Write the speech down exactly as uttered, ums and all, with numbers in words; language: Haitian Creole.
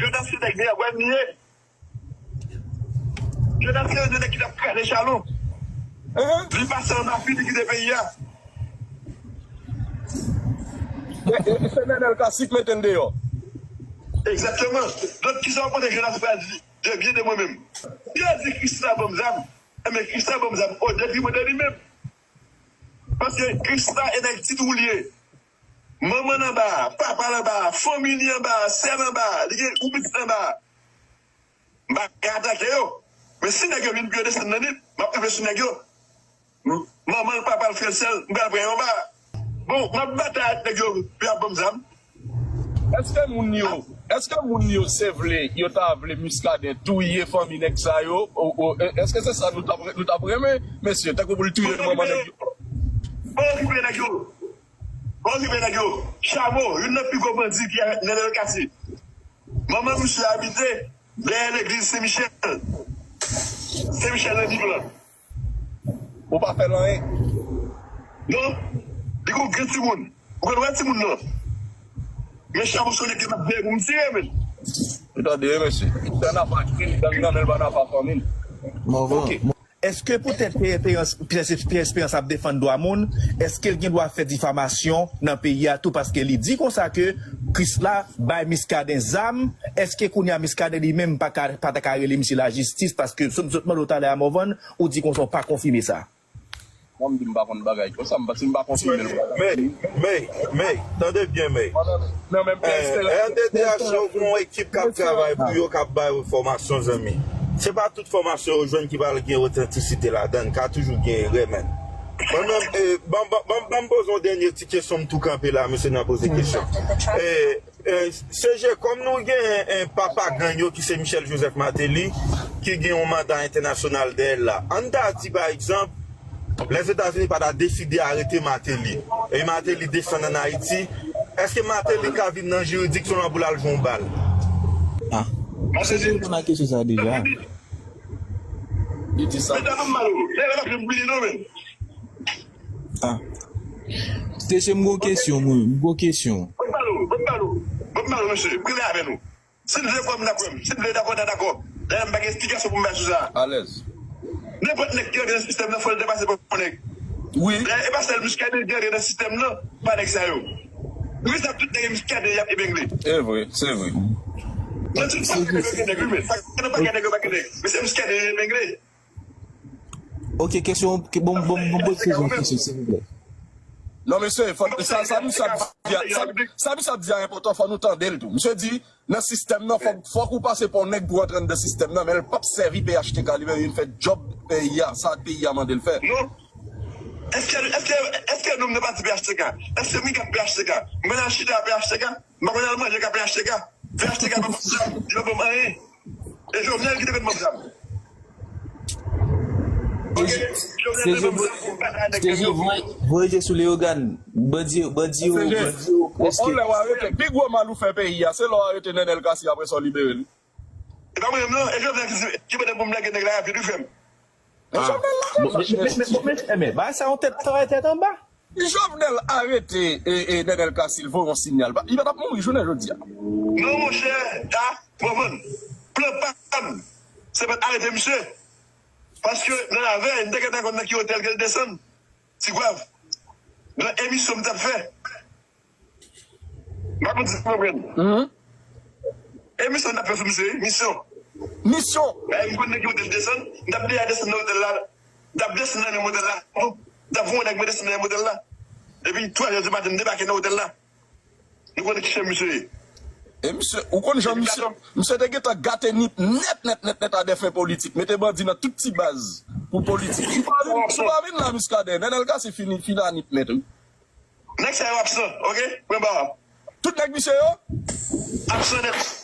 Jonas se nèg deyò gwèn li ye. Jonas se yon nèg ki t ap kraze chalon. Li pase anba fil, li kite peyi a. E, e, se Nenel Cassy k mete l deyò. Egzakteman. Donk, kisa w panse Jonas pral di de byen de mwen menm? Yo di Krisla ban m zam. Enben, Krisla ban m zam o detriman de li menm. Paske Krisla e nèg Ti Twou li ye. Manman l anba, papa l anba, fanmi li anba, sè l anba, li gen ou pitit anba. M pa ka atake yo. Men si nèg yo vin pou yo desann nan nip, m ap kanpe sou nèg yo. M-, manman l, papa l, frè l, sè l, m pral pran yo anba. Bon, m ap batay ak nèg yo pou y ap ban m zam. Èske moun yo, èske moun yo se vle, yo ta vle Muscadin touye fanmi nèg sa yo? O, o, e, èske se sa nou t ap, nou t ap renmen, mesye? Tankou pou l touye manman nèg yo? Pa okipe nèg yo. Pa okipe nèg yo. Chamo, youn nan pi gwo bandi ki avèk Nenel Cassy. Manman misye abite dèyè legliz Sen Michèl. Sen Michèl nan Nip lan. Ou pa fè l anyen? Non. Li gon grenn timoun. Ou konn wè timoun nan? Men Chamo se yon nèg ki t ap veye pou m tire, men. Ou tande, wi, mesye. Li pran afa kri, li pran nan men l, pran afa fanmi l. Mòvan. Ok. Èske poutèt Pierre Espérance, Pierre Espérance ap defann dwa moun, èske l gen dwa fè difamasyon nan peyi a tou? Paske li di konsa ke Krisla bay Muscadin zam, èske kounye a Muscadin li menm pa ka, pa ta ka rele misye lajistis? Paske sou m sot mande w talè a Morvan, ou di konsa w pa konfime sa. Mwen m di m pa konn bagay konsa, m pa, si m pa konfime l. Men, men, men, tande byen, men. Mwen menm, nan menm Pierre Espérance. R T T H yo gon ekip k ap travay pou yo, k ap ba yo fòmasyon, zanmi. Se pa tout fòmasyon yo jwenn ki pral gen otantisite ladan l, ka toujou gen erè, men. Mwen menm, eh, ban, ban, ban, ban m poze yon dènye ti kesyon, m tou kanpe la, mesye nan poze kesyon. Eh, eh, C G, kòm nou gen, eh, papa gang yo ki se Michel Joseph Martelly, ki gen yon manda entènasyonal dèyè l la. Ann ta di, pa egzanp, Lèzetazini pa ta deside arete Martelly, e Martelly desann ann Ayiti, èske Martelly ka vin nan jiridiksyon an pou l al jwe yon bal? Ah. Misye te reponn a kesyon sa a deja. Li di sa. Mèt ap mal ou. Lè l ap vin bini non, men. Ah. T C, m gon kesyon, mwen. M gon kesyon. Mwen pale w, mwen pale w. Mwen pale w, mesye. M rele avè nou. Si n vle kwè m, n a kwè m. Si n vle dakò, n a dakò. Dayè, m pa gen esplikasyon pou m bay sou sa. Alèz. Nenpòt nèg ki rantre nan sistèm nan, fò l te pase pa yon nèg. Wi. Dayè, e pa sèl Muscadin ki rantre nan sistèm nan, pa nèg sa yo. Wi, sa tout nèg Muscadin y ap epengle. Se vre, se vre. Nan tout pakèt nèg yo gen nèg, wi, men. Nan pakèt nèg yo pa gen nèg. Men se Muscadin yo epengle. Ok, kesyon, ke, bon, bon, bon, bon, poze yon kesyon, silvouplè. Non, mesye, fò, sa, sa misye ap di a, sa, sa misye ap di a enpòtan, fò nou tande l tou. Misye di, nan sistèm nan, fòk, fòk ou pase pa yon nèg pou rantre anndan sistèm nan, men l p ap sèvi P H T K, li menm vin fè djòb peyi a, sa peyi a mande l fè. Non. Èske, èske, èske nonm nan pati P H T K? Èske m gen kat P H T K? M konn al chita P H T K? M pa konn al manje ka P H T K. P H T K pa ban m zam, yo pa ban m anyen. E Jovenel ki te konn ban m zam. Ok, Jovenel te ban m zam pou m batay nèg gang yo. Voye je sou Leyogàn. Bandi, bandi yo, bandi yo, prèske. On lè w arete, pi gwo mal ou fè peyi a, se lè w arete Nenel Cassy, apre sa w libere l. E pa mwen menm non, e Jovenel ki, ki mande pou m lage nèg la rapid, wi, frè m. Men Jovenel lage l, monchè. Men, men, men, men, men, bagay sa yon tèt travay tèt anba. Jovenel arete, e, e, Nenel Cassy, l voye yon sinyal. Li pa t ap mouri jounen jodi a. Non, monchè, a, w konprann? Plan pa m, se pa t arete misye. Paske nan lavèy, m te gentan konn nan ki otèl ke l desann. Ti Gwav. Nan emisyon m t ap fè. M pa konn si w konprann. E misyon n ap fè sou misye, wi, misyon. Misyon. Bagay m konn nan ki otèl desann, m t ap deja desann nan otèl la, m t ap desann nan menm otèl la. M t ap voye nèg mwen desann nan menm otèl la. Depi twa zè di maten, m debake nan otèl la. Nou konnen ki chen misye ye. E misye, ou konn jan misye, misye te gentan gate Nip nèt, nèt, nèt, nèt a dè fen politik. Mete bandi nan tout ti baz pou politik. Si w pa vin, si w pa vin la, Muscadin, Nenel Cassy fini, fini a Nip nèt, wi. Nèg sa yo absan, ok? Pran ba w. Tout nèg misye yo? Absan nèt.